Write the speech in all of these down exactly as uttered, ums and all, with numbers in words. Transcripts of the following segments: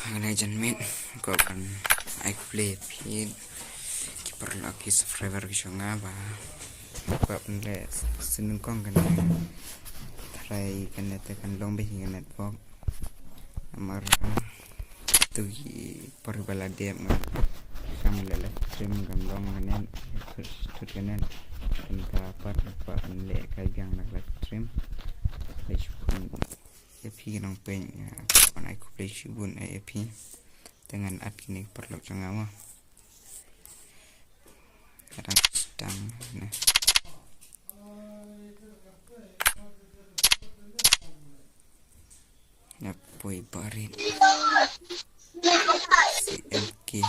Nga la jan miet, ko ban ai khublei phi ki paralok ki subscriber ki jong nga ba ko ban leh sngewnyngkong kane. Tharai kane te kan long bha hi ka network. Namar tu ki por ba la dep nga kam leh live stream kam long kane, thut kane. Kan ka pat ba kan leh kai biang na live stream. Leh shu ïa phi ki nongpeit, ïa, ban ai khublei shibun ïa phi. Te ngan add kine ki paralok jong nga mo. Ka dang stang ne. Ïa poi barit. C M K.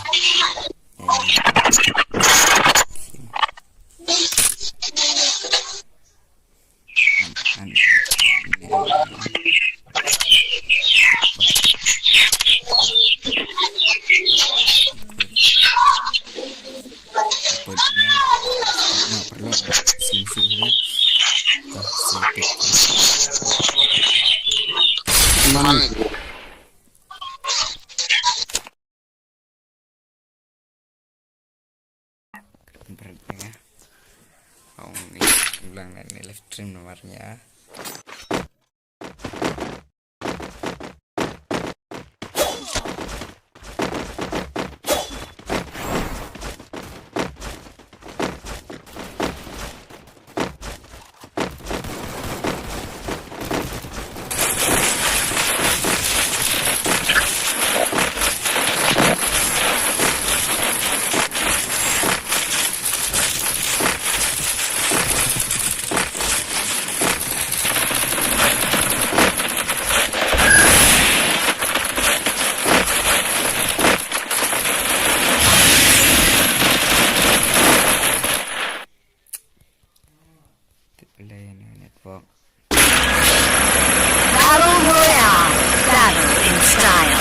Bret ya. Ong ni ulang ni live stream nomor nya. Tip lei na network. Battle Royale. Battle in style.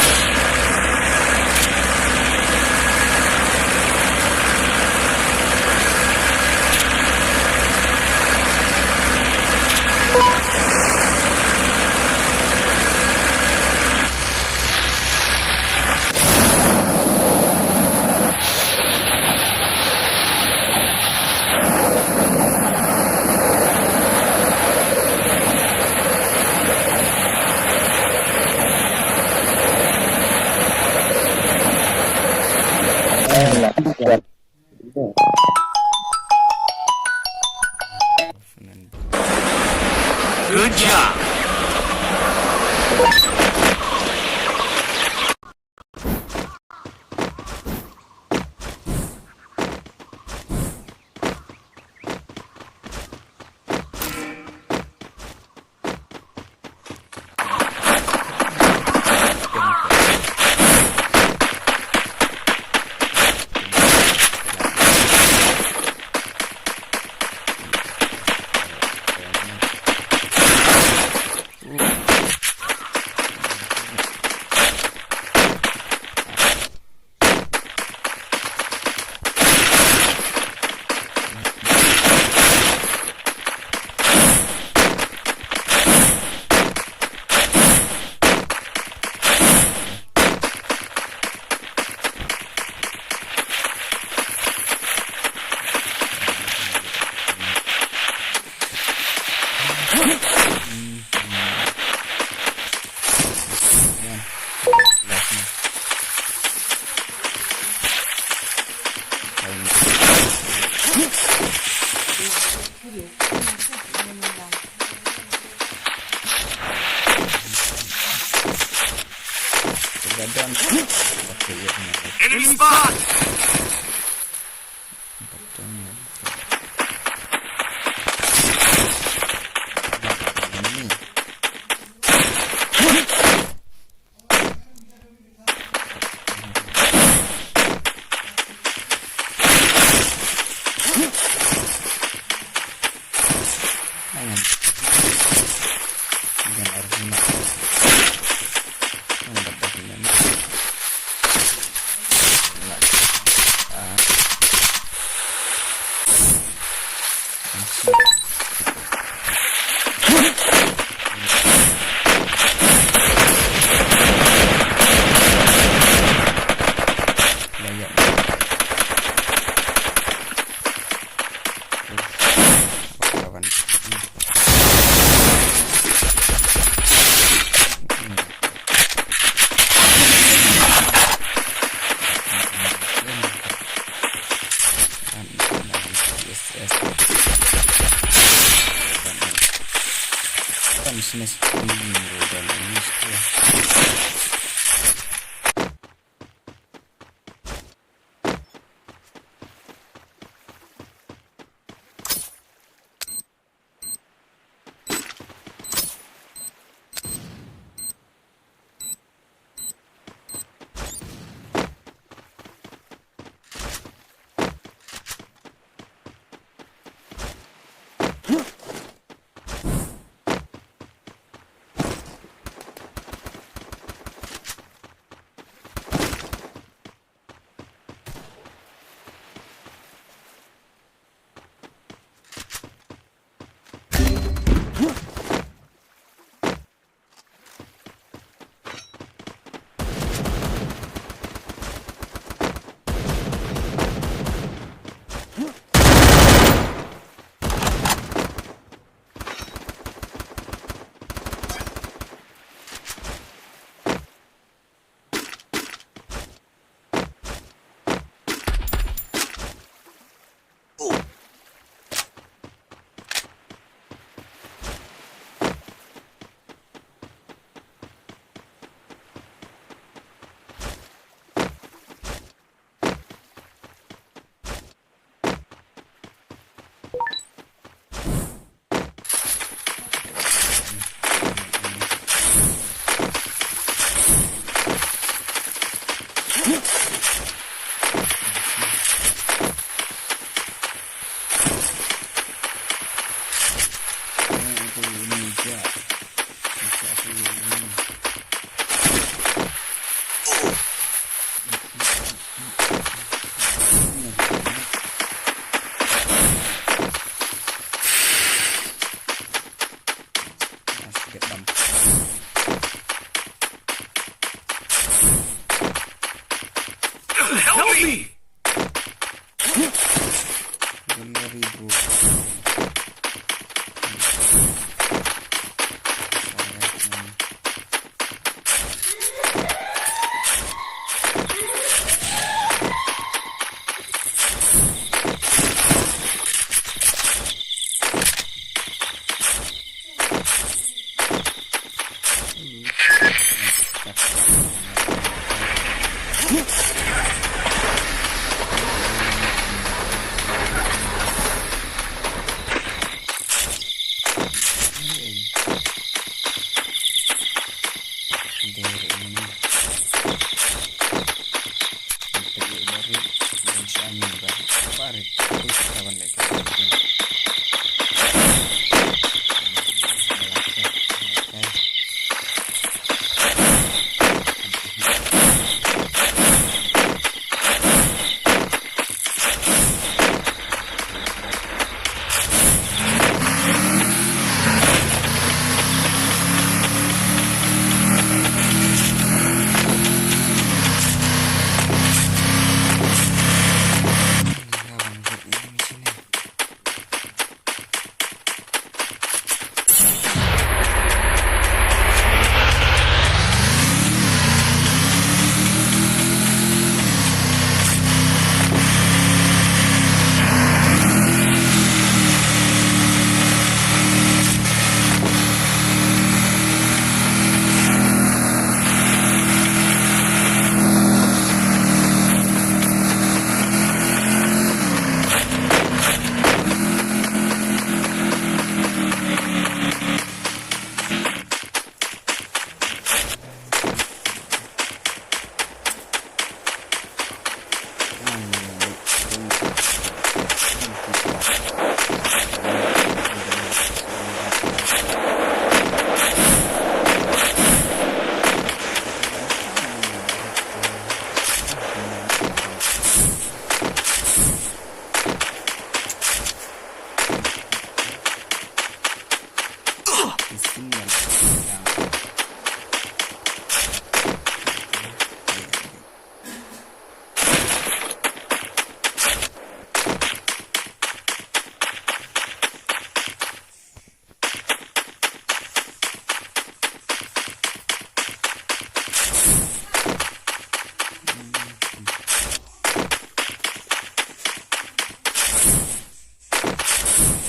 Good job. Enemy spot! Gallery, bro.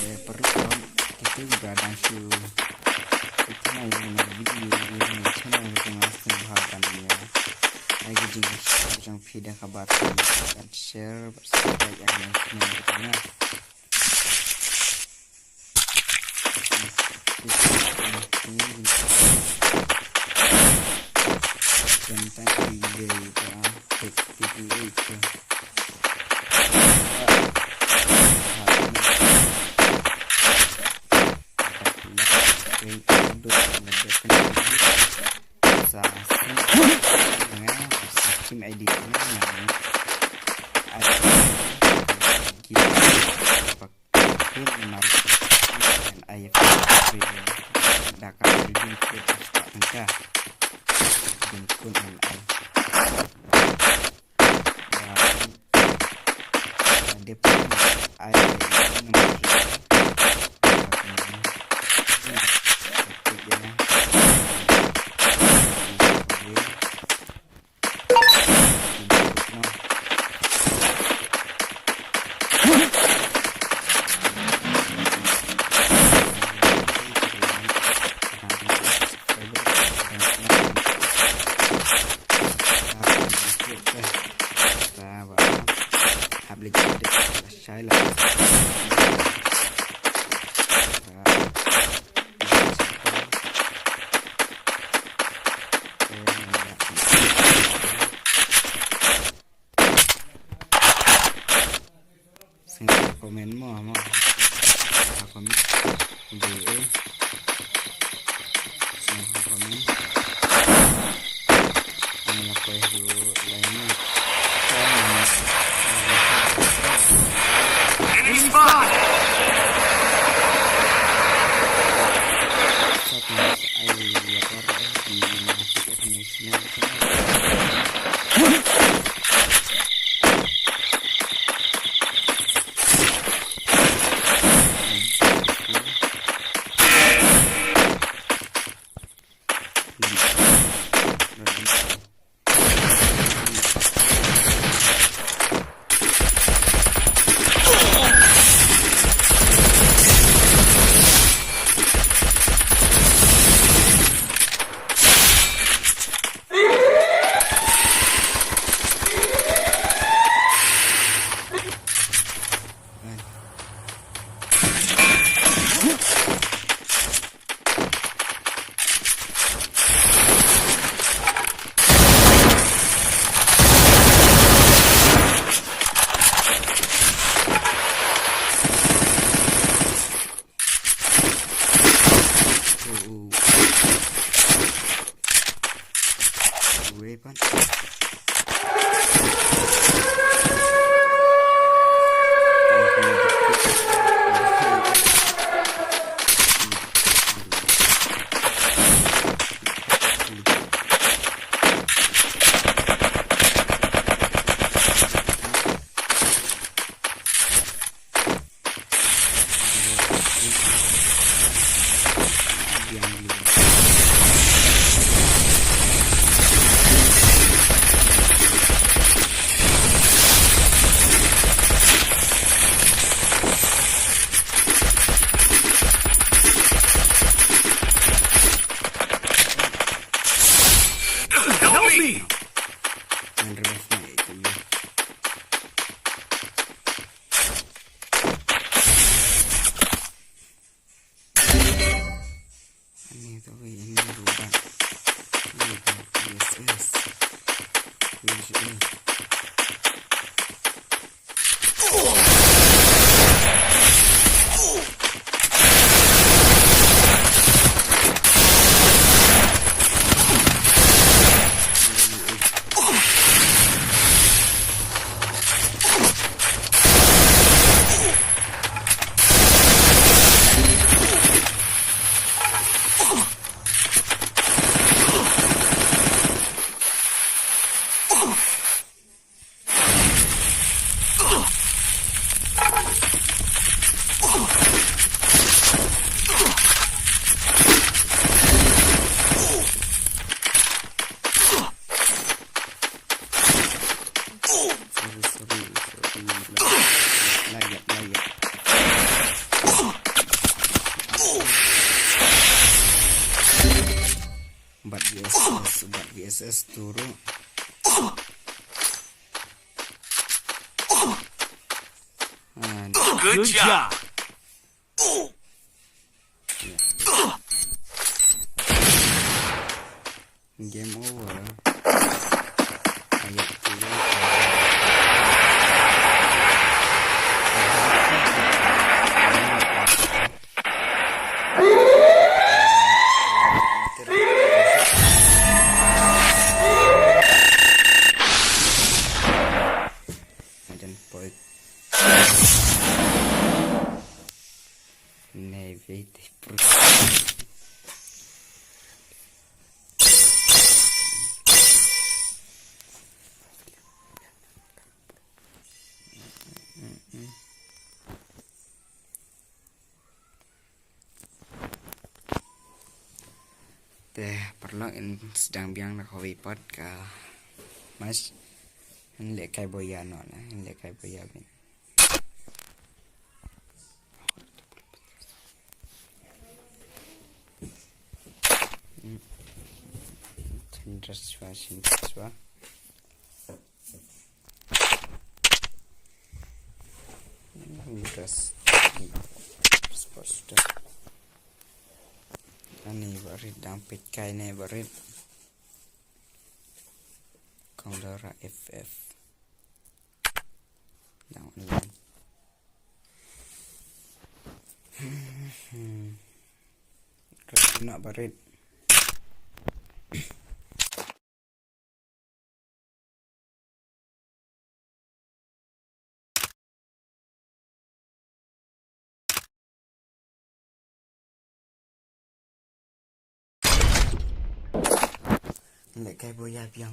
Eh, paralok, kito kiba dang shu sngewthuh ïa kane ka video, ïa kane ka channel, kito nga sngewbha ban ïa ai ka jingshare jong phi da kaba share bad subscribe ïa kane ka channel jong nga. Sa sim nga, sa sim I D nga, nga. Ai, ki, pa, pin mar, ai, da ka pin code asta tangka. Pin code ai. Sngewbha comment mo, mo. Sngewbha comment. Be, eh. Sngewbha comment. Ani la poi hu line mo. Enemy spot! Sat mas ai ya por, eh, di mana sih, eh, sini, sini, sini. Weapon. Help me! Ani to wei ini robot. Robot. Yes, yes. Yes, yes. Sorry, sorry, sorry. Lag, lag, lag. Bat V S S, bat V S S turu. Ah, good job. Game over. Ayat tiga. Madan point. Nei, wait, bro. Te paralok, yn sdang biang na kawei pat ka match. Yn leh kai boya noh na, yn leh kai boya bin. Hmm. Chandra Swa, Chandra Swa. Judas. Sports Judas. Ani barit dang peit kai ne barit. Kong Dora F F. Dang online. Terus nak barit. Leh kai boya biang,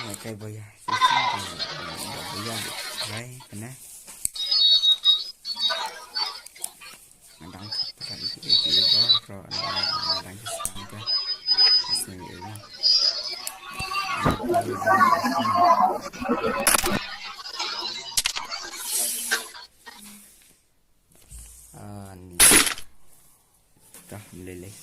leh kai boya. Boya, lai, kena. Ngadang satu kali, kiri, kiri, bawah, bro. Ngadang satu kali. Sini, ini. Ah, ni. Dah, boleh, leh.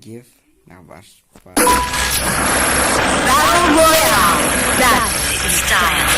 Give na bas. Battle Royale. That is style.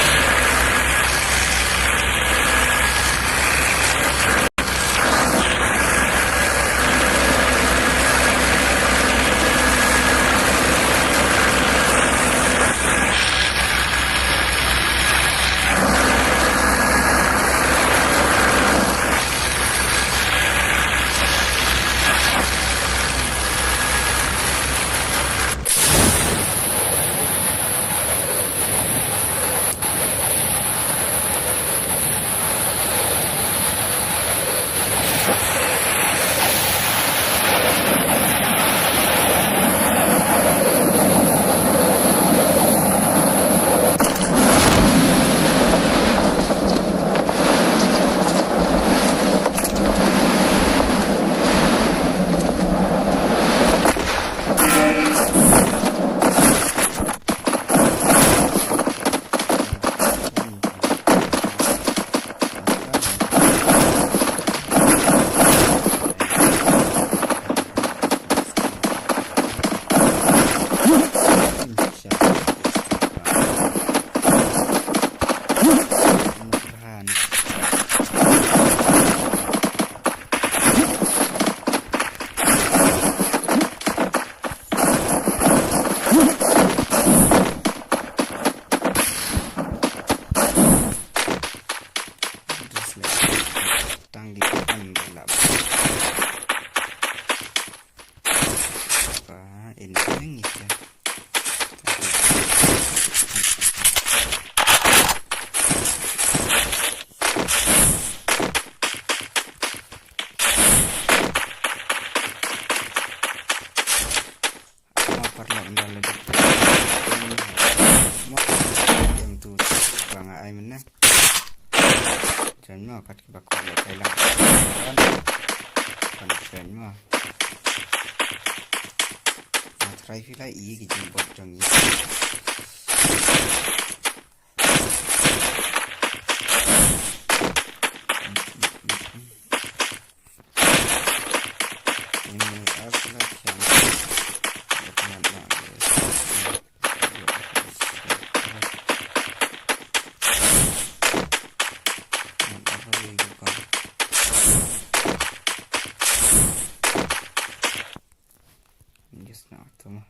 Tang di kan da lap. Ba in ngi ta. Mo parlok nda la dik. Mo em tu ba nga ai mynne. Jan mo kat ki ba kor le kai lang. Kan jan mo. Nga try phi la i ki jingbot jong i. Just now, tama.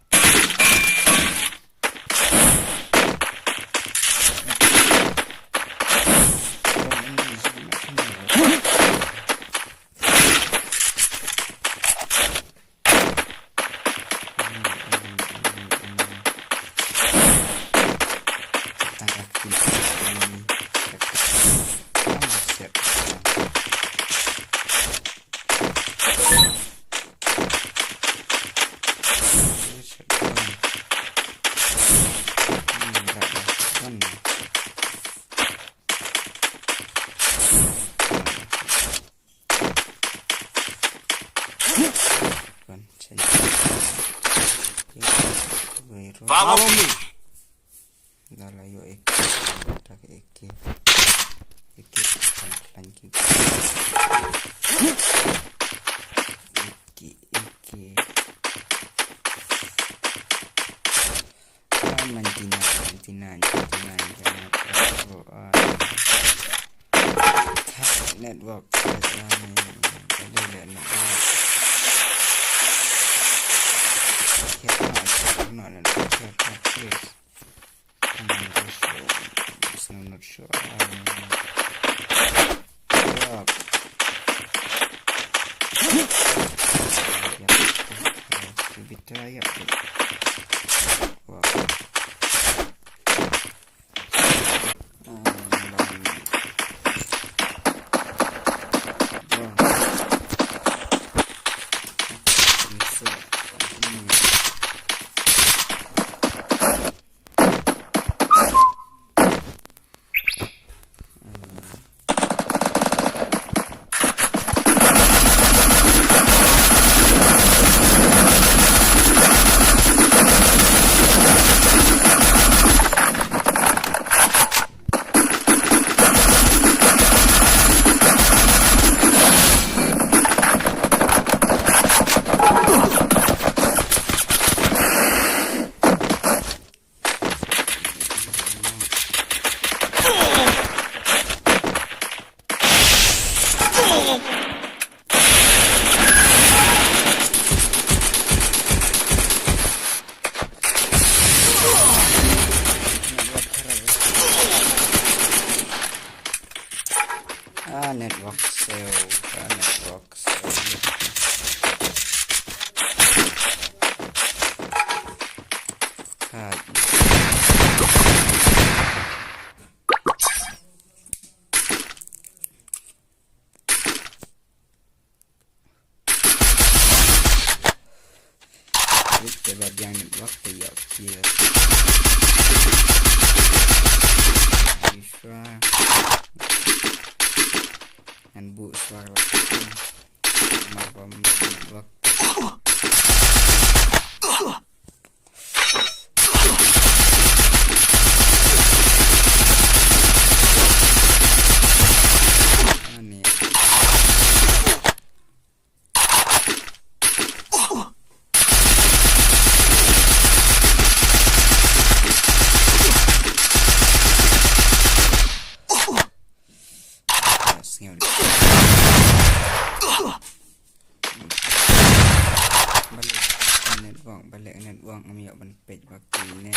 Follow me. Dah lah, yo, ek. Dah ke ek. Ek, ek, kan, kan, ki. Ek, ek. Ah, ninety-nine, ninety-nine, ninety-nine, jangan. Oh, ah. Attack network. Attack network. Here, no, attack, no, no, no, attack, attack, please. I'm not sure. I'm not sure. Um, drop. Yeah, give it a try, yeah. Wow. Ah, network siew, ah, network siew. Hai. Te ba biang network te ïoh kill. Shuwa. Ngan buh shuwa la. Mar ba network. Ani. Sngew. Balei network, balei network ngam ïoh ban peit ba ki ne.